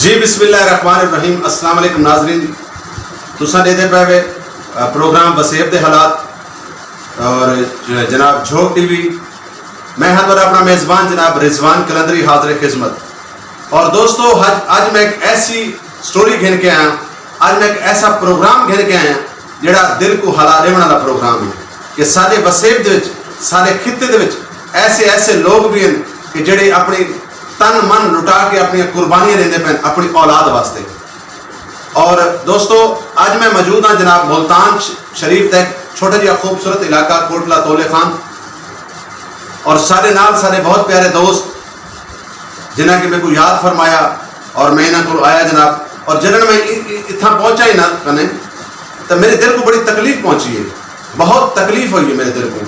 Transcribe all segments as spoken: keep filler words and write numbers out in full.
جی، بسم اللہ الرحمن الرحیم۔ السلام علیکم ناظرین، تساں ݙیہدے پئے وے پروگرام وسیب دے حالات اور جناب جھوک ٹی وی۔ میں ہاں تہاݙا اپݨا میزبان جناب رضوان قلندری حاضر خدمت۔ اور دوستو، اڄ اڄ میں ایک ایسی سٹوری گھن کے آیا، اڄ میں ایک ایسا پروگرام گھن کے آیا جیڑھا دل کوں ہلا ݙیوݨ والا پروگرام ہے کہ ساݙے وسیب دے وچ، ساݙے خطے دے وچ ایسے ایسے لوگ وی ہن کہ جیڑھے اپݨی تن من لٹا کے اپݨیاں قربانیاں ݙیندے پئے ہن اپݨی اولاد واسطے۔ اور دوستو، اڄ میں موجود ہاں جناب ملتان ش- شریف دا ایک چھوٹا جہا خوبصورت علاقہ کوٹلہ تولے خان، اور ساݙے نال ساݙے بہت پیارے دوست جنہاں کہ میکوں یاد فرمایا اور میں انہاں کول آیا جناب، اور جݙݨ میں اتھاں پہنچا ہی نہ کنے تو میرے دل کو بڑی تکلیف پہنچی ہے، بہت تکلیف ہوئی ہے میرے دل کو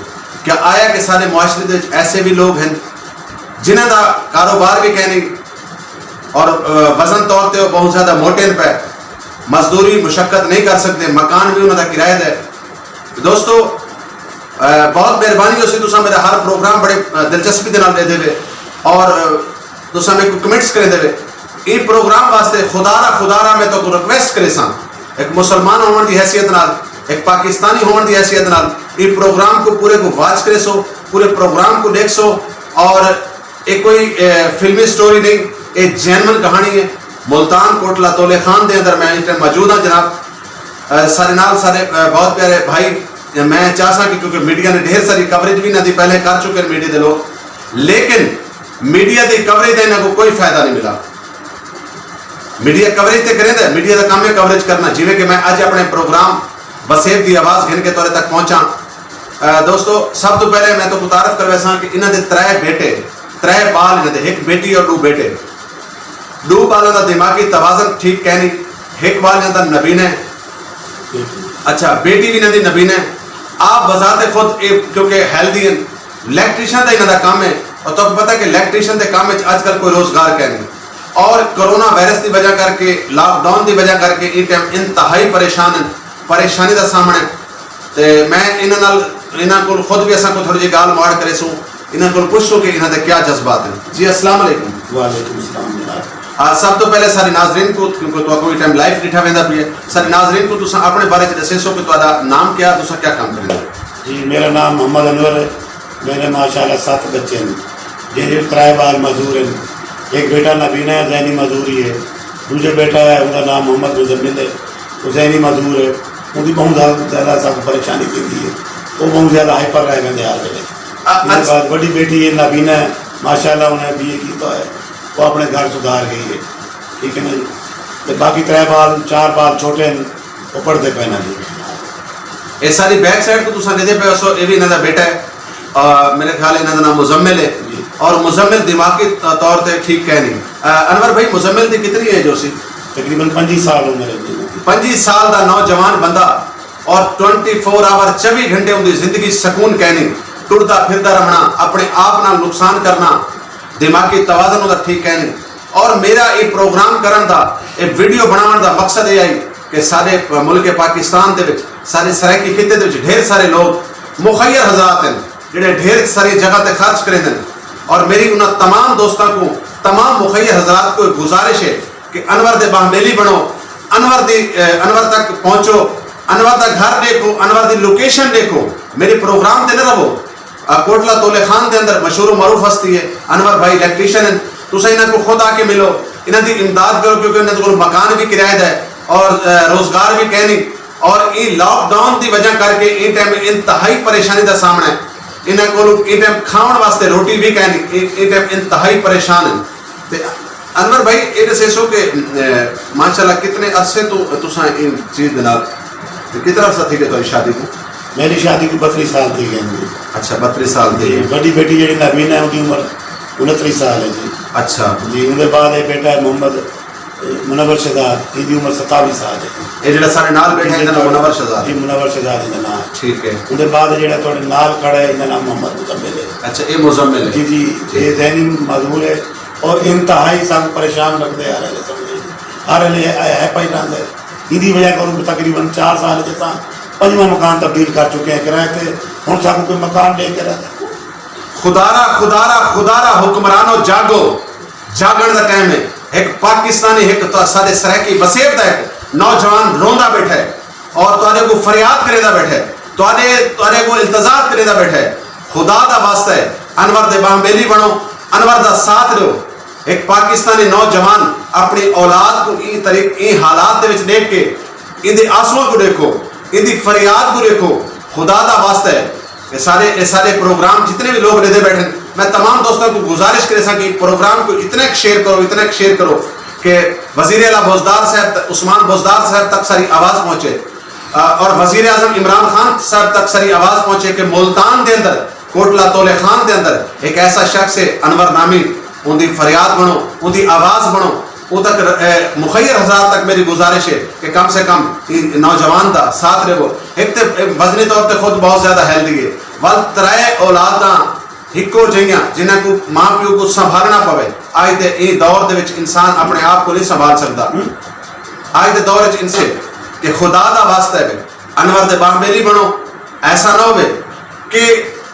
کہ آیا کہ سارے معاشرے دے وچ ایسے بھی لوگ ہیں جنہاں دا کاروبار بھی کہنی اور وزن طور تے وہ بہت زیادہ موٹے پہ مزدوری مشقت نہیں کر سکتے، مکان بھی انہاں دا کرایہ دے۔ دوستو، بہت مہربانی ہوسی تساں میرا ہر پروگرام بڑے دلچسپی دے نال ݙیہدے وے اور تساں میکوں کمنٹس کریندے وے۔ ایں پروگرام واسطے خدا را خدا را میں تہاکوں ریکویسٹ کریساں، ایک مسلمان ہووݨ دی حیثیت نال، ایک پاکستانی ہووݨ دی حیثیت نال ایں پروگرام کو پورے کو واچ کریسو، پورے پروگرام کو ݙیکھسو۔ اور اے کوئی فلمی سٹوری نہیں، اے جینون کہانی ہے۔ ملتان کوٹلہ تولے خان دے اندر میں اس ٹائم موجود ہاں جناب۔ سارے نال سارے بہت پیارے بھائی، میں چاہساں کہ کیونکہ میڈیا نے ڈھیر ساری کوریج بھی انہاں دی پہلے کر چکے ہیں میڈیا دے لوگ، لیکن میڈیا دی کوریج دا انہاں کو کوئی فائدہ نہیں ملا۔ میڈیا کوریج تے کریں دے، میڈیا دا کام ہے کوریج کرنا۔ جویں کہ میں اج اپنے پروگرام وسیب دی آواز گھن کے تہاݙے تک پہنچاں۔ دوستو، سب تو پہلے میں تو متعارف کرویساں کہ انہاں دے ترے بیٹے، ترے بال انہاں دے، ایک بیٹی اور دو بیٹے۔ دو بالاں دا دماغی توازن ٹھیک کینی، ایک بال انہاں دا نبینا ہے۔ اچھا، بیٹی بھی انہاں دی نبینا ہے۔ آپ بذات خود اے کیونکہ ہیلدی ہیں، الیکٹریشن دا انہاں دا کام ہے، اور تہاکوں پتہ ہے کہ الیکٹریشن دے کام وچ اج کل کوئی روزگار کینی، اور کرونا وائرس دی وجہ کر کے، لاک ڈاؤن دی وجہ کر کے ایں ٹائم انتہائی پریشان ہیں، پریشانی دا سامݨا ہے۔ تے میں انہاں نال، انہاں کول خود بھی اساں کو تھوڑی جی گال ماڑ کریسوں، انہاں کول پچھسوں کہ انہاں دے کیا جذبات ہیں۔ جی، السلام علیکم۔ وعلیکم السلام جناب۔ آ، سب تو پہلے سارے ناظرین کو، کیونکہ تہاکوں ایں ٹائم لائیو ݙٹھا ویندا پیا ہے، سارے ناظرین کو تساں اپنے بارے چ ݙسیسو کہ تہاݙا نام کیا، تساں کیا کام کریندے ہو؟ جی، میرا نام محمد انور ہے۔ میرے ماشاءاللہ ست بچے ہیں، جن وچ ترائے بال معذور ہیں۔ ایک بیٹا نابینا ہے، ذہنی معذوری ہے۔ دوجے بیٹا ہے، اوندا نام محمد مزمل ہے، وہ ذہنی معذور ہے۔ اوندی بہت زیادہ، زیادہ سب پریشانی دیندی ہے، وہ بہت زیادہ ہائپر رہ ویندے ہر ویلے۔ اے اچھا۔ بعد وڈی بیٹی ہے، نابینا ہے، ماشاءاللہ انہیں بی اے کیتا ہے، وہ اپنے گھر سدھار گئی ہے، ٹھیک ہے نا جی۔ تے باقی ترے بال، چار بال چھوٹے ہیں، وہ پڑھتے پے نا جی۔ اے ساری بیک سائیڈ کو تساں ݙیہدے پئے ہو، اے وی انہاں دا بیٹا ہے۔ آ، میرے خیال ہے انہاں دا نام مزمل ہے۔ جی۔ اور مزمل دماغی ط-، طور تے ٹھیک کائنی۔ آ، انور بھائی، مزمل دی کتنی ایج ہوسی؟ تقریباً پنجی سال عمر ہے جی۔ پنجی سال دا نوجوان بندہ اور ٹوئنٹی فور آور، چوی گھنٹے اوندی زندگی سکون کائنی۔ ٹردا پھردا رہݨا، اپݨے آپ نال نقصان کرݨا، دماغی توازن اوندا ٹھیک کائنی۔ اور میرا اے پروگرام کرݨ دا، اے ویڈیو بݨاوݨ دا مقصد اے ہئی کہ ساݙے ملک پاکستان دے وچ، ساݙے سرائیکی خطے دے وچ ڈھیر سارے لوگ مخیر حضرات ہن، جیڑھے ڈھیر ساری جگہ تے خرچ کریندن۔ اور میری انہاں تمام دوستاں کو، تمام مخیر حضرات کو ایک گزارش ہے کہ انور دے باہمیلی بݨو، انور دی، اے، انور تک پہنچو، انور دا گھر ݙیکھو، انور دی لوکیشن ݙیکھو، میرے پروگرام تے نہ رہو۔ آ، کوٹلہ تولے خان دے اندر مشہور و معروف ہستی ہے، انور بھائی الیکٹریشن ہیں۔ تساں انہاں کو خود آ کے ملو، انہاں دی امداد کرو، کیونکہ انہاں دے کول مکان بھی کرائے دا ہے اور، آ، روزگار بھی کائنی۔ اور ایں لاک ڈاؤن دی وجہ کر کے ایں ٹائم انتہائی پریشانی دا سامݨا ہے۔ انہاں کول ایں ٹائم کھاوݨ واسطے روٹی بھی کائنی، ایں، ایں ٹائم انتہائی پریشان ہیں۔ تے انور بھائی، اے ݙسیسو کہ، اے، ماشاءاللہ کتنے عرصے تو تساں ایں چیز دے نال، تے کتنا عرصہ تھی ڳئے تہاݙی شادی کو؟ میری شادی کو بتری سال تھی ڳئے جی۔ اچھا، بتری سال تھی جی، ڳئے۔ وݙی بیٹی جیڑھی نابینا ہے، اوندی عمر انتری سال ہے جی۔ اچھا۔ جی، اوندے بعد اے بیٹا ہے محمد، اے، منور شہزاد، ایندی عمر ستاوی سال ہے۔ اے جیڑھا ساݙے نال بیٹھا ہے، ایندا نام منور شہزاد جی، ہے۔ منور شہزاد ایندا نام ہے۔ ٹھیک ہے۔ اوندے بعد جیڑھا تہاݙے نال کھڑا ہے، ایندا نام محمد مزمل ہے۔ اچھا، اے مزمل ہے۔ جی، جی، جی۔ اے ذہنی معذور ہے۔ اور انتہائی سانکوں پریشان رکھدے آ رہے ہیں، سمجھے جی۔ ہر ویلے اے ہے پائی رہندے۔ ایندی وجہ کروں تقریباً چار سال جتاں پنجواں مکان تبدیل کر چکے ہیں کرائے تے، ہن سانکوں کوئی مکان ݙے کے رہ۔ خدا را، خدا را، خدا را حکمرانو جاگو، جاگݨ دا ٹائم ہے۔ ہک پاکستانی، ہک تو ساڈے سرائیکی وسیب دا ہک نوجوان روندا بیٹھا ہے اور تہاڈے کو فریاد کریندا بیٹھا ہے، تہاڈے تہاڈے کو التجا کریندا بیٹھا ہے۔ خدا دا واسطہ ہے، انور دے باہمبیلی بنو، انور دا ساتھ ڈیو۔ ہک پاکستانی نوجوان اپنی اولاد کو ایں طریق ایں حالات دے وچ ڈیکھ کے، ایندے آنسواں کو ڈیکھو، ایندی فریاد کو ڈیکھو۔ خدا دا واسطہ ہے، اے سارے اے سارے پروگرام جتنے بھی لوگ ڈیدے بیٹھے ہیں، میں تمام دوستاں کو گزارش کرے ساں کہ پروگرام کو اتنے شیئر کرو، اتنے شیئر کرو کہ وزیر اعلیٰ بزدار صاحب، عثمان بزدار صاحب تک ساری آواز پہنچے، آ، اور وزیر اعظم عمران خان صاحب تک ساری آواز پہنچے کہ ملتان دے اندر، کوٹلہ تولے خان دے اندر ایک ایسا شخص ہے انور نامی، ان دی فریاد بنو، ان دی آواز بنو۔ ان تک ر-، اے، مخیر حضرات تک میری گزارش ہے کہ کم سے کم ایں نوجوان دا ساتھ ڈیو۔ ہک تے وزنی طور تے خود بہت زیادہ ہیلدی ہے، ول ترے اولاداں ہکو جہیاں جنہاں کو ماں پیو کو سنبھالنا پوے۔ اج دے ایں دور دے وچ انسان اپنے آپ کو نہیں سنبھال سکدا۔ اج دے دور وچ انسے کہ خدا دا واسطہ ہے، انور دے باہمبیلی بنو۔ ایسا نہ ہوے کہ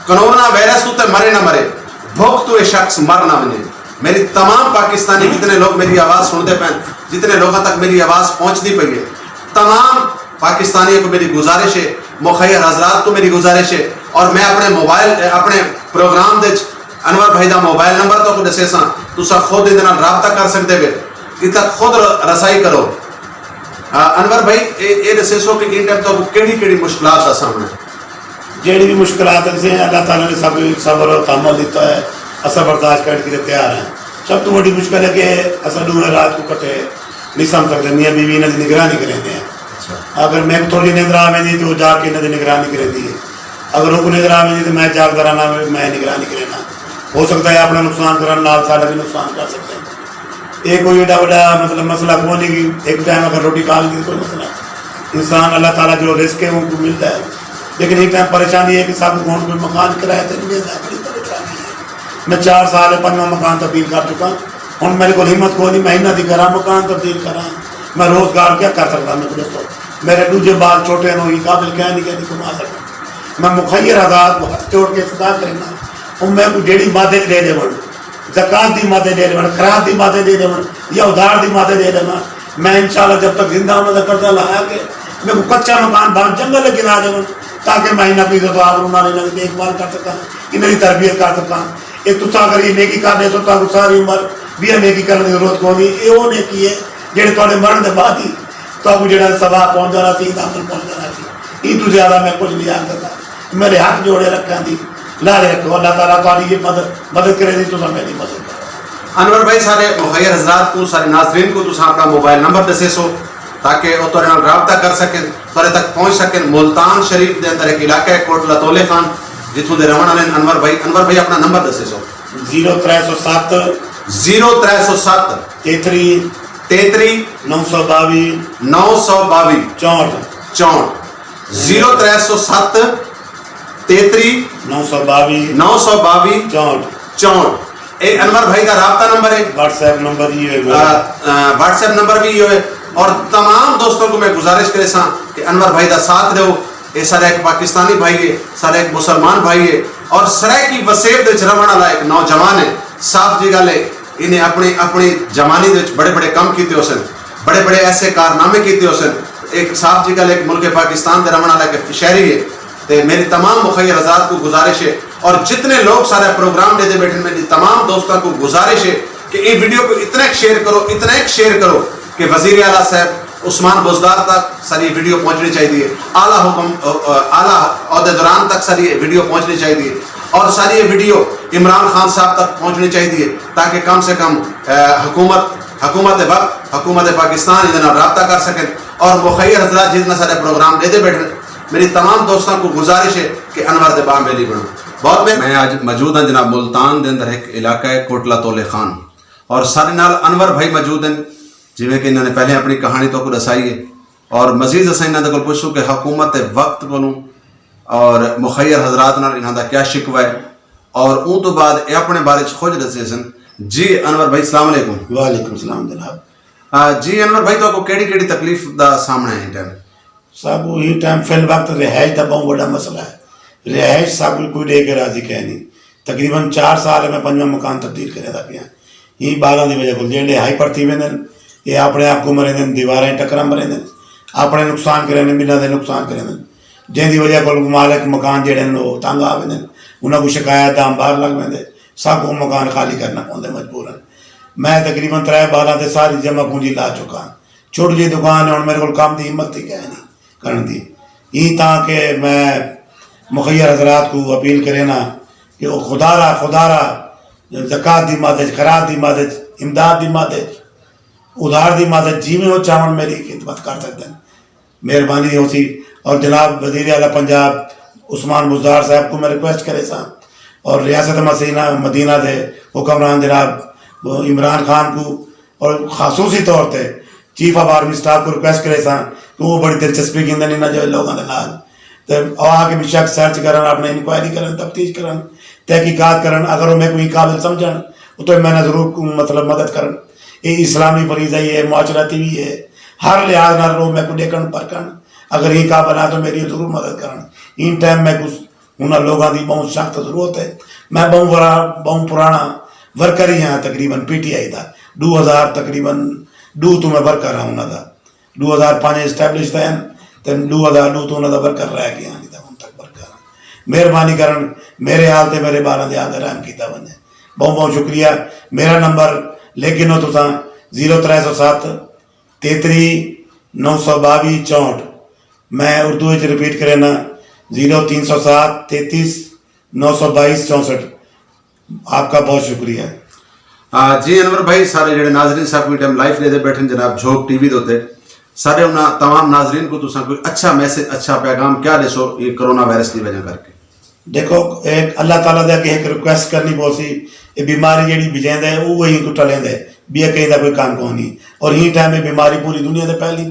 کرونا وائرس تو تے مرے نہ مرے، بھوک تو یہ شخص مر نہ ونجے۔ میری تمام پاکستانی، جتنے لوگ میری آواز سنتے پے، جتنے لوگوں تک میری آواز پہنچتی پئی ہے، تمام پاکستانیوں کو میری گزارش ہے، مخیر حضرات کو میری گزارش ہے، اور میں اپنے موبائل، اپنے پروگرام دے وچ انور بھائی دا موبائل نمبر تو کو دسے ساں، تساں خود ایں دے نال رابطہ کر سکدے وے، اتھا خود ر-، رسائی کرو۔ آ، انور بھائی، اے، اے دسے سو کہ ایں ٹائم تو کو کیڑی کیڑی مشکلات دا سامنا ہے؟ جیڑھی بھی مشکلات ہیں، اللہ تعالیٰ نے سب صبر اور تحمل دیتا ہے، اساں برداشت کرنے کے لیے تیار ہیں۔ سب تو بڑی مشکل ہے کہ اساں ڈوہیں رات کو کٹھے نہیں سم سکتے، میاں بیوی انہاں دی نگرانی کریندے ہیں۔ اگر میں کو تھوڑی نیندر آ ویندی تو وہ جا کے انہاں دی نگرانی کریندی ہے، اگر وہ کو نیندر آ ویندی تو میں جاگدا رہنا، میں نگرانی کرینا۔ ہو سکتا ہے اپنا نقصان کرن نال ساڈا بھی نقصان کر سکتے ہیں۔ یہ کوئی ایڈا وڈا مطلب مسئلہ کون نہیں کہ ایک ٹائم اگر روٹی کھا لیندی تو کوئی مسئلہ نہیں۔ انسان اللہ تعالیٰ جو رزق ہے وہ کو ملتا ہے، لیکن ایک ٹائم پریشانی ہے کہ سب کو ہن کوئی مکان کرایہ تے نہیں ملتا، بڑی پریشانی ہے۔ میں چار سال ہے پنجواں مکان تبدیل کر چکا، ہن میرے کو ہمت کوئی نہیں میں انہاں دی کراں مکان تبدیل کراں، میں روزگار کیا کر سکدا؟ میں کو دسو، میرے دوجے بال چھوٹے ہیں، یہ قابل کیا نہیں کیا نہیں کما سکدا۔ میں مخیر حضرات کو ہتھ جوڑ کے صدا کرنا، او میں کو جیڑھی مدد دے ڈیون، زکوٰۃ دی مدد دے ڈیون، خیرات دی مدد دے ڈیون، یا ادھار دی مدد دے ڈیون، میں انشاءاللہ جب تک زندہ ہوں انہاں دا قرضہ لایا کے میں کو کچا مکان بھاویں جنگل وچ گرا ڈیون، تاکہ میں انہاں دی عزت و آبرو نال انہاں دی دیکھ بھال کر سکاں، انہاں دی تربیت کر سکاں۔ اے تساں اگر اے نیکی کر ڈیسو تہاکوں ساری عمر ٻیا نیکی کرݨ دی ضرورت کونی۔ اے او نیکی ہے جیڑھے تہاݙے مرݨ دے بعد ہی تہاکوں جیڑھا ثواب پہنچ جانا سی، انعام پہنچ جانا سی۔ ایں توں زیادہ میں کجھ نہیں آکھ سڳدا۔ میݙے ہتھ جوڑے رکھاں دی، لالے رکھو، اللہ تعالیٰ تہاݙی اے مدد مدد کریسی، تساں میݙی مدد کرو۔ انور بھائی، سارے مخیر حضرات کوں، سارے ناظرین کوں تساں اپݨا موبائل نمبر ݙسیسو تاکہ او تہاݙے نال رابطہ کر سڳن، تہاݙے تک پہنچ سڳن۔ ملتان شریف دے اندر ہک علاقہ ہے کوٹلہ تولے خان، جتھوں دے رہوݨ والے ہن انور بھائی۔ انور بھائی، اپݨا نمبر ݙسیسو۔ زیرو ترے سو ست، زیرو ترے سو ست، تیتری، تیتری، نو سو ٻاوی، نو سو ٻاوی، چونہٹھ۔ چونہٹھ۔ زیرو ترے سو ست، تیتری، نو سو ٻاوی، نو سو ٻاوی، چونہٹھ۔ چونہٹھ۔ اے انور بھائی دا رابطہ نمبر ہے۔ واٹس ایپ نمبر ایہو ہے آ، میݙا۔ آ، واٹس ایپ نمبر بھی ایہو ہے۔ اور تمام دوستوں کو میں گزارش کریساں کہ انور بھائی دا ساتھ ݙیو۔ اے سارا ہک پاکستانی بھائی ہے، سارا ہک مسلمان بھائی ہے، اور سرائیکی وسیب دے وچ رہݨ والا ہک نوجوان ہے۔ صاف جی ڳالھ ہے، انہیں اپݨی اپݨی جوانی دے وچ بڑے بڑے کم کیتے ہوسن، بڑے بڑے ایسے کارنامے کیتے ہوسن۔ ہک صاف جی ڳالھ ہے، ہک ملک پاکستان دے رہݨ والا ہک شہری ہے۔ تے میری تمام مخیر حضرات کو گزارش ہے، اور جتنے لوگ سارا پروگرام ݙیہدے بیٹھن، میری تمام دوستاں کو گزارش ہے کہ ایں ویڈیو کو اتنا شیئر کرو، اتنا شیئر کرو کہ وزیر اعلیٰ صاحب عثمان بزدار تک ساری ویڈیو پہنچنی چاہیے، اعلیٰ حکم، اعلیٰ عہدیداران تک ساری ویڈیو پہنچنی چاہیے، اور ساری ویڈیو عمران خان صاحب تک پہنچنی چاہیے، تاکہ کم سے کم، آ، حکومت، حکومت وقت، حکومت پاکستان ایندے نال رابطہ کر سکن۔ اور مخیر حضرات جتنا سارے پروگرام ݙیہدے بیٹھن، میری تمام دوستاں کو گزارش ہے کہ انور دے باہمبیلی بنو۔ بہت مہر-، میں اڄ موجود ہاں جناب ملتان دے اندر ہک علاقہ ہے کوٹلہ تولے خان، اور سارے نال انور بھائی موجود ہیں، جویں کہ انہاں نے پہلے اپݨی کہاݨی تہاکوں ݙسائی ہے، اور مزید اساں انہاں دے کول پچھسوں کہ حکومت وقت کولوں اور مخیر حضرات نال انہاں دا کیا شکوہ ہے، اور اوں توں بعد اے اپݨے بارے چ کجھ ݙسیسن۔ جی انور بھائی، السلام علیکم۔ وعلیکم السلام جناب۔ آ، جی انور بھائی، تہاکوں کیڑھی کیڑھی تکلیف دا سامݨا ہے ایں ٹائم؟ ساکوں ایں ٹائم فی الوقت رہائش دا ٻہوں وݙا مسئلہ ہے۔ رہائش ساکوں کوئی ݙے کے راضی کائنی۔ تقریباً چار سال ہے میں پنجواں مکان تبدیل کریندا پیاں۔ ایں ٻالاں دی وجہ کول جیڑھے ہائپر تھی ویندن، اے اپݨے آپ کوں مریندن، دیواراں اچ ٹکراں مریندن، اپݨے نقصان کریندن، ٻنہاں دے نقصان کریندن، جیندی وجہ کول مالک مکان جیڑھے ہن او تنگ آ ویندن، انہاں کوں شکایت دا انبار لڳ ویندے، ساکوں او مکان خالی کرݨا پوندے مجبورن۔ میں تقریباً ترے ٻالاں تے ساری جمع پونجی لا چکا ہاں، چھوٹی جئی دکان ہے، ہݨ میرے کول کم دی ہمت تھی کائنی کرݨ دی۔ ایں تاں کہ میں مخیر حضرات کوں اپیل کرینداں کہ او خدا را خدا را زکوٰۃ دی مد اچ، خیرات دی مد اچ، امداد دی مد اچ، ادھار دی مد اچ جیویں او چاہون میری خدمت کر سڳدن، مہربانی ہوسی۔ اور جناب وزیر اعلیٰ پنجاب عثمان بزدار صاحب کوں میں ریکویسٹ کریساں اور ریاست مسینہ مدینہ دے حکمران جناب عمران خان کوں اور خصوصی طور تے چیف آف آرمی سٹاف کوں ریکویسٹ کریساں کہ او بڑی دلچسپی گھندن انہاں جیہے لوگاں دے نال، تے او آ کے بے شک سرچ کرن، اپݨے انکوائری کرن، تفتیش کرن، تحقیقات کرن، اگر او میکوں ایں قابل سمجھن اتوں میں انہاں ضرور مطلب مدد کرن۔ اے اسلامی فریضہ ہی ہے، معاشرتی بھی ہے، ہر لحاظ نال او میکوں ݙیکھن پرکھن، اگر ایں قابل آ تو میری ضرور مدد کرن۔ ایں ٹائم میکوں انہاں لوگاں دی ٻہوں سخت ضرورت ہے۔ میں ٻہوں وڑا ٻہوں پراݨا ورکر ہی ہاں، تقریباً پی ٹی آئی دا ݙو ہزار تقریباً ݙو توں میں ورکر ہاں انہاں دا۔ ݙو ہزار پنج اسٹیبلش تھئے ہن تے ݙو ہزار ݙو توں انہاں دا ورکر رہ ڳیا ہاں، جتھاں ہݨ تک ورکر ہاں۔ مہربانی کرن میرے حال تے میرے ٻالاں دے حال تے رحم کیتا ونڄے۔ ٻہوں ٻہوں شکریہ۔ میرا نمبر لکھ گھنو تساں، زیرو ترے سو ست تیتری نو سو ٻاوی چونہٹھ۔ میں اردو وچ ریپیٹ کرینا، زیرو تین سو سات تینتیس نو سو بائیس چونسٹھ۔ آپ کا بہت شکریہ۔ آ، جی انور بھائی، سارے جڑے ناظرین ساکوں ایں ٹائم لائیو ݙیہدے ٻیٹھن جناب جھوک ٹی وی دے اتے، سارے انہاں تمام ناظرین کوں تساں کوئی اچھا میسج، اچھا پیغام کیا ݙیسو ایں کرونا وائرس دی وجہ کر کے؟ ݙیکھو، ہک اللہ تعالیٰ دے اڳے ہک ریکویسٹ کرݨی پوسی، اے بیماری جیڑھی بھڄیندا ہے اوہو ایں کوں ٹلیندا ہے، ٻیا کہیں دا کوئی کم کونی۔ اور ایں ٹائم اے بیماری پوری دنیا تے پھیلی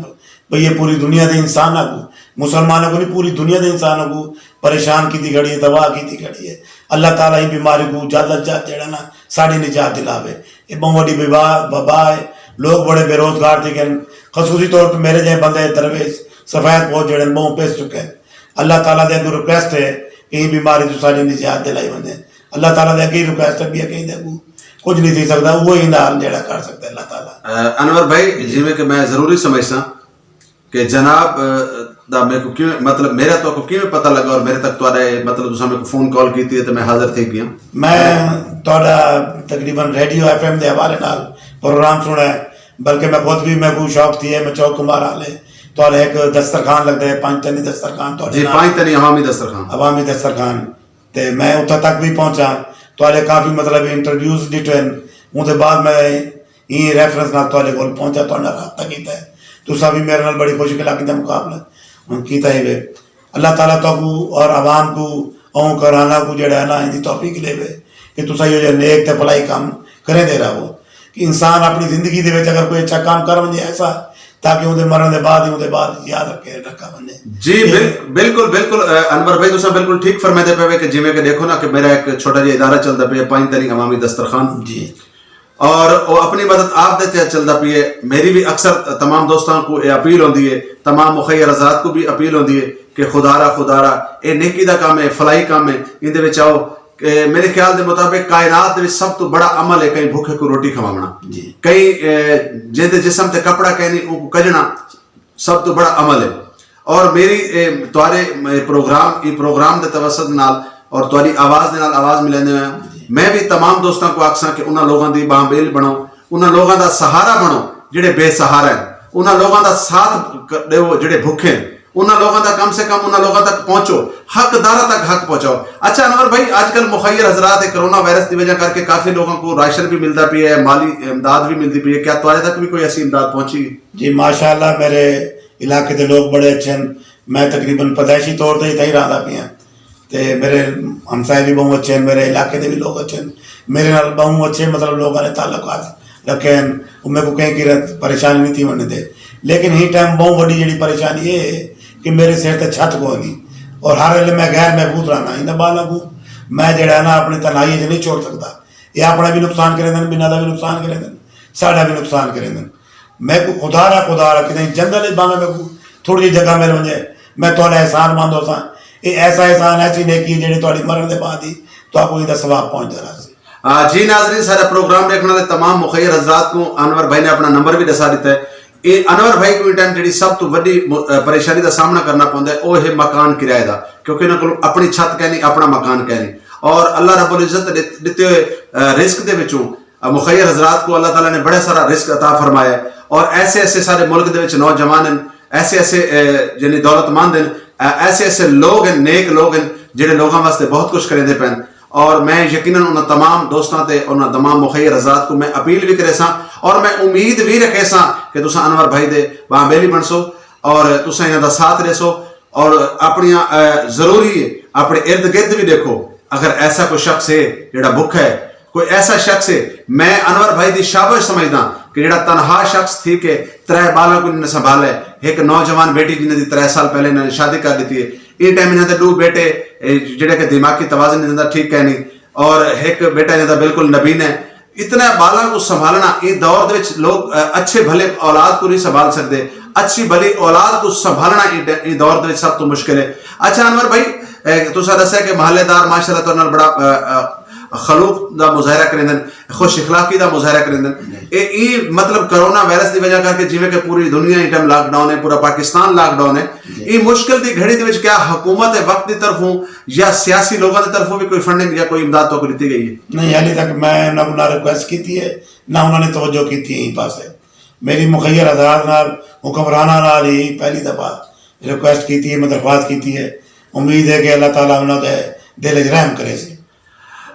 پئی ہے، پوری دنیا دے انساناں کوں، مسلماناں کوں نی، پوری دنیا دے انساناں کوں پریشان کیتی کھڑی ہے، تباہ کیتی کھڑی ہے۔ اللہ تعالیٰ ایں بیماری کوں جلد از جلد جیڑھا نا ساݙی نجات دلاوے۔ اے ٻہوں وݙی وبا وبا ہے، لوک بڑے بے روزگار تھی ڳئن، خصوصی طور تے میرے جیہے بندے درویش سفید پوش جیڑھے ہن ٻہوں پس چکے ہن۔ اللہ تعالیٰ دے اڳوں ریکویسٹ ہے کہ ایں بیماری توں ساݙی نجات دلائی ونڄے۔ اللہ تعالیٰ دے اڳے ہی ریکویسٹ ہے، ٻیا کہیں دے اڳوں کجھ نی تھی سڳدا، اوہو ہی ایندا حل جیڑھا کر سڳدا ہے اللہ تعالیٰ۔ انور بھائی، جیویں کہ میں ضروری سمجھساں کہ جناب دا میکوں کیویں مطلب میرا تہاکوں کیویں پتہ لڳا اور میرے تک تہاݙا اے مطلب تساں میکوں فون کال کیتی ہے تے میں حاضر تھی ڳیاں؟ میں تہاݙا تقریباً ریڈیو ایف ایم دے حوالے نال پروگرام سݨا ہے، بلکہ میں خود وی میکوں شوق تھی ہے، میں چوک کمبار آلے تہاݙے ہک دسترخوان لڳدا ہے، پنج تنی دسترخوان تہاݙے جی نال۔ پنج تنی عوامی دسترخوان۔ عوامی دسترخوان۔ تے میں اتھاں تک وی پہنچا، تہاݙے کافی مطلب انٹرویوز ݙٹھن، اوندے بعد میں ایں ریفرنس نال تہاݙے کول پہنچا، تہاݙے نال رابطہ کیتا ہے۔ تساں وی میرے نال بڑی خوش اخلاقی دا مقابلہ ہݨ کیتا ہیوے۔ اللہ تعالیٰ تہاکوں اور عوام کوں اوں کرانا کوں جیڑھا ہے نا ایندی توفیق ݙیوے کہ تساں ایہو جیہے نیک تے فلاحی کم کریندے رہو کہ انسان اپݨی زندگی دے وچ اگر کوئی اچھا کم کر ونڄے ایسا تاکہ اوندے مرݨ دے بعد ہی اوندے بعد یاد رکھے رکھا ونڄے۔ جی بل- بالکل بالکل انور بھائی تساں بالکل ٹھیک فرمیندے پئے وے کہ جیویں کہ ݙیکھو نا کہ میرا ہک چھوٹا جیہا ادارہ چلدا پئے پنج تنی عوامی دسترخوان۔ جی۔ اور او اپݨی مدد آپ دے تے چلدا پئے۔ میری وی اکثر تمام دوستاں کوں اے اپیل ہوندی ہے، تمام مخیر حضرات کوں وی اپیل ہوندی ہے کہ خدا را خدا را اے نیکی دا کم ہے، فلاحی کم ہے، ایندے وچ آؤ۔ میرے خیال دے مطابق کائنات دے وچ سب توں بڑا عمل ہے کہیں بھکھے کوں روٹی کھواوݨا۔ جی۔ کہیں جیندے جسم تے کپڑا کائنی اونکوں کڈھݨا سب توں بڑا عمل ہے۔ اور میری اے تہاݙے اے پروگرام ایں پروگرام دے توسط نال اور تہاݙی آواز دے نال آواز ملیندے ہوئے میں وی تمام دوستاں کوں آکھساں کہ انہاں لوگاں دی ٻانہہ ٻیل بݨو، انہاں لوگاں دا سہارا بݨو جیڑھے بے سہارا ہن، انہاں لوگاں دا ساتھ ݙیو جیڑھے بھکھے ہن، انہاں لوگاں دا کم سے کم انہاں لوگاں تک پہنچو، حق داراں تک حق پہنچاؤ۔ اچھا انور بھائی، اج کل مخیر حضرات ہے، کرونا وائرس دی وجہ کر کے کافی لوگاں کوں راشن وی ملدا پیا ہے، مالی امداد وی ملدی پئی ہے، کیا تہاݙے تک وی کوئی ایسی امداد پہنچی؟ جی ماشاء اللہ، میرے علاقے دے لوگ بڑے اچھے ہن، میں تقریباً پیدائشی طور تے اتھاں ہی رہندا پیاں تے میرے ہمسائے وی ٻہوں اچھے ہن، میرے علاقے دے وی لوگ اچھے ہن، میرے نال ٻہوں اچھے مطلب لوگاں نے تعلقات رکھے ہن، او میکوں کہیں قیمت پریشانی نی تھیوݨ ݙیندے۔ لیکن ہیں ٹائم ٻہوں وݙی جیڑھی پریشانی اے ہے کہ میرے سر تے چھت کوئی نی اور ہر ویلے میں غیر محفوظ رہنا، انہاں ٻالاں کوں میں جیڑھا ہے نا اپݨی تنہائی اچ نی چھوڑ سڳدا۔ اے اپݨا وی نقصان کریندن، ٻنہاں دا وی نقصان کریندن، ساݙا وی نقصان کریندن۔ میکوں خدا را خدا را کتھائیں جنگل اچ بھانویں میکوں تھوڑی جئی جگہ مل ونجے، میں تہاڈا احسان مند ہوساں۔ اے ایسا احسان، ایسی نیکی ہے جیڑھی تہاڈی مرن دے بعد ہی تہاکوں ایندا ثواب پہنچدا رہسی۔ آ، جی ناظرین، سارا پروگرام ݙیکھݨ والے تمام مخیر حضرات کوں انور بھائی نے اپݨا نمبر وی ݙسا ݙتا ہے۔ اے انور بھائی کوں ایں ٹائم جیڑھی سب توں وݙی م-، آ، پریشانی دا سامݨا کرݨا پوندا ہے، او ہے مکان کرائے دا، کیونکہ انہاں کول اپݨی چھت کائنی، اپݨا مکان کائنی۔ اور اللہ رب العزت ݙت-، ݙتے ہوئے، آ، رزق دے وچوں، آ، مخیر حضرات کوں اللہ تعالیٰ نے بڑا سارا رزق عطا فرمایا ہے۔ اور ایسے ایسے سارے ملک دے وچ نوجوان ہیں، ایسے ایسے، آ، یعنی دولت مند ہیں، آ، ایسے ایسے لوگ ہیں، نیک لوگ ہیں، جڑے لوگاں واسطے بہت کچھ کریندے پئے ہیں۔ اور میں یقیناً انہاں تمام دوستاں تے، انہاں تمام مخیر حضرات کوں میں اپیل وی کریساں اور میں امید وی رکھیساں کہ تساں انور بھائی دے ٻانہہ ٻیلی بݨسو اور تساں انہاں دا ساتھ ݙیسو اور اپݨیاں، آ، ضروری ہے اپݨے ارد گرد وی ݙیکھو، اگر ایسا کوئی شخص ہے جڑا بکھا ہے، کوئی ایسا شخص ہے، میں انور بھائی دی شابش سمجھداں کہ جڑا تنہا شخص تھی کے ترے ٻالاں کوں انہاں نے سنبھالا ہے، ہک نوجوان بیٹی جنہاں دی ترے سال پہلے انہاں نے شادی کر ݙتی ہے، ایں ٹائم انہاں دے ݙو بیٹے، اے، جڑے کہ دماغی توازن انہاں دا ٹھیک کائنی اور ہک بیٹا انہاں دا بالکل نابینا ہے۔ اتنے ٻالاں کوں سنبھالݨا ایں دور دے وچ لوگ، آ، اچھے بھلے اولاد کوں نہیں سنبھال سڳدے، اچھی بھلی اولاد کوں سنبھالݨا ایں ڈ-، ایں دور دے وچ سب توں مشکل ہے۔ اچھا انور بھائی، اے، تساں ݙسیا کہ محلے دار ماشاءاللہ تہاݙے نال بڑا، آ، آ، خلوق دا مظاہرہ کریندن، خوش اخلاقی دا مظاہرہ کریندن۔ جی۔ اے، ایں مطلب کرونا وائرس دی وجہ کر کے جیویں کہ پوری دنیا ایں ٹائم لاک ڈاؤن ہے، پورا پاکستان لاک ڈاؤن ہے۔ جی۔ ایں مشکل دی گھڑی دے وچ کیا حکومت وقت دی طرفوں یا سیاسی لوگاں دی طرفوں وی کوئی فنڈنگ یا کوئی امداد تہاکوں ݙتی ڳئی ہے؟ نہیں، حالی تک میں انہاں کوں نہ ریکویسٹ کیتی ہے، نہ انہاں نے توجہ کیتی ہے ایں پاسے۔ میری مخیر حضرات نال، حکمراناں نال ہی پہلی دفعہ ریکویسٹ کیتی ہے، میں درخواست کیتی ہے۔ امید ہے کہ اللہ تعالیٰ انہاں دے دل وچ رحم کریسی۔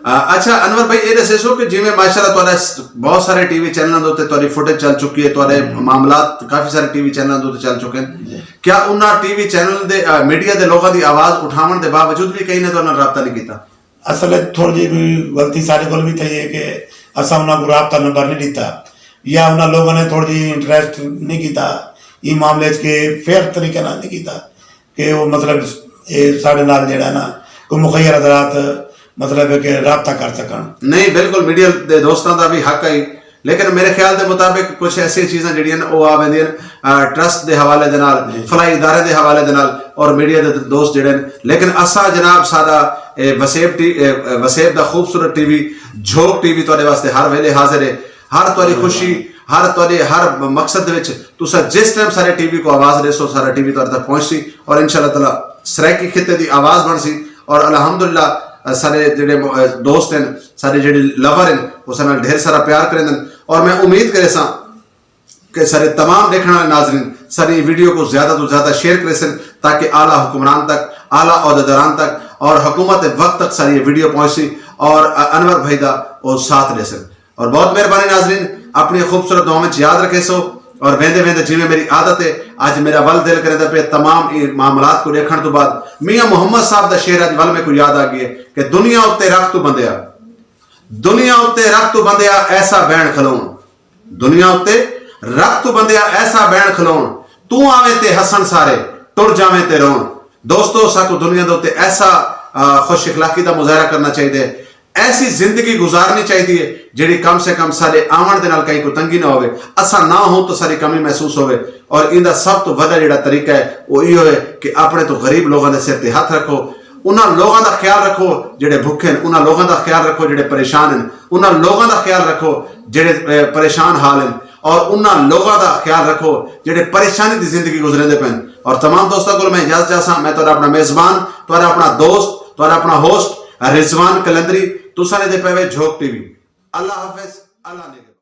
آ، اچھا انور بھائی، اے ݙسیسو کہ جیویں ماشاءاللہ تہاݙا س-، بہت سارے ٹی وی چینلاں دے اتے تہاݙی فوٹیج چل چکی ہے، تہاݙے ہوں۔ معاملات کافی سارے ٹی وی چینلاں دے اتے چل چکے ہیں۔ جی۔ کیا انہاں ٹی وی چینل دے، آ، میڈیا دے لوگاں دی آواز اٹھاوݨ دے باوجود وی کہیں نے تہاݙے نال رابطہ نہیں کیتا؟ اصل وچ تھوڑی جی کوئی غلطی ساݙے کول وی تھئی ہے کہ اساں انہاں کوں رابطہ نمبر نہیں ݙتا یا انہاں لوگاں نے تھوڑی جی انٹرسٹ نہیں کیتا ایں معاملے وچ کہ فیئر طریقے نال نہیں کیتا کہ وہ مطلب اے ساݙے نال جیڑھا نا کوئی مخیر حضرات مطلب ہے کہ رابطہ کر سکن۔ نہیں، بالکل میڈیا دے دوستاں دا وی حق ہے، لیکن میرے خیال دے مطابق کچھ ایسی چیزاں جڑیاں نے او آ ویندیاں نے، آ، ٹرسٹ دے حوالے دے نال، جی۔ فلاحی ادارے دے حوالے دے نال اور میڈیا دے دوست جڑے نے۔ لیکن اساں جناب ساݙا، اے، وسیب ٹی-، اے، وسیب دا خوبصورت ٹی وی، جھوک ٹی وی تہاݙے واسطے ہر ویلے حاضر ہے۔ ہر تہاݙی خوشی، ہر تہاݙے ہر مقصد دے وچ تساں جس ٹائم سارے ٹی وی کوں آواز ݙیسو، سارا ٹی وی تہاݙے تک پہنچسی اور انشاءاللہ تعالیٰ سرائیکی خطے دی آواز بݨسی۔ اور الحمدللہ، آ، سارے جڑے م-، آ، دوست ہیں، سارے جڑے لور ہیں، وہ سارے نال ڈھیر سارا پیار کریندن۔ اور میں امید کریساں کہ سارے تمام ݙیکھݨ والے ناظرین ساری ویڈیو کوں زیادہ توں زیادہ شیئر کریسن تاکہ اعلیٰ حکمران تک، اعلیٰ عہدیداران تک اور حکومت وقت تک ساری ویڈیو پہنچسی اور، آ، انور بھائی دا وہ ساتھ ݙیسن۔ اور بہت مہربانی ناظرین، اپݨی خوبصورت دعاواں وچ یاد رکھیسو۔ اور ویندے ویندے جیویں میری عادت ہے، اڄ میرا ول دل کریندا پئے تمام ایں معاملات کوں ݙیکھݨ توں بعد میاں محمد صاحب دا شعر اڄ ول میکوں یاد آ ڳیا کہ دنیا اتے رکھ توں بندیا، دنیا اتے رکھ توں بندیا ایسا بین کھلوݨ، دنیا اتے رکھ توں بندیا ایسا بین کھلوݨ، توں آویں تے ہسݨ سارے، ٹر جاویں تے روݨ۔ دوستو، ساکوں دنیا دے اتے ایسا، آ، خوش اخلاقی دا مظاہرہ کرݨا چاہیدا ہے، ایسی زندگی گزارݨی چاہیدی ہے جیڑھی کم سے کم ساݙے آوݨ دے نال کہیں کوں تنگی نہ ہووے، اساں نہ ہوں تاں ساݙی کمی محسوس ہووے۔ اور ایندا سب توں وݙا جیڑھا طریقہ ہے او ایہو ہے کہ اپݨے توں غریب لوگاں دے سر تے ہتھ رکھو، انہاں لوگاں دا خیال رکھو جیڑھے بھکھے ہن، انہاں لوگاں دا خیال رکھو جیڑھے پریشان ہن، انہاں لوگاں دا خیال رکھو جیڑھے، اے، پریشان حال ہن۔ اور انہاں لوگاں دا خیال رکھو جیڑھے پریشانی دی زندگی گزریندے پئن۔ اور تمام دوستاں کول میں اجازت چاہساں، میں تہاݙا اپݨا میزبان، تہاݙا اپݨا دوست، تہاݙا اپݨا ہوسٹ رضوان قلندری، تساں ݙیہدے پئے وے جھوک ٹی وی۔ اللہ حافظ، اللہ نگہبان۔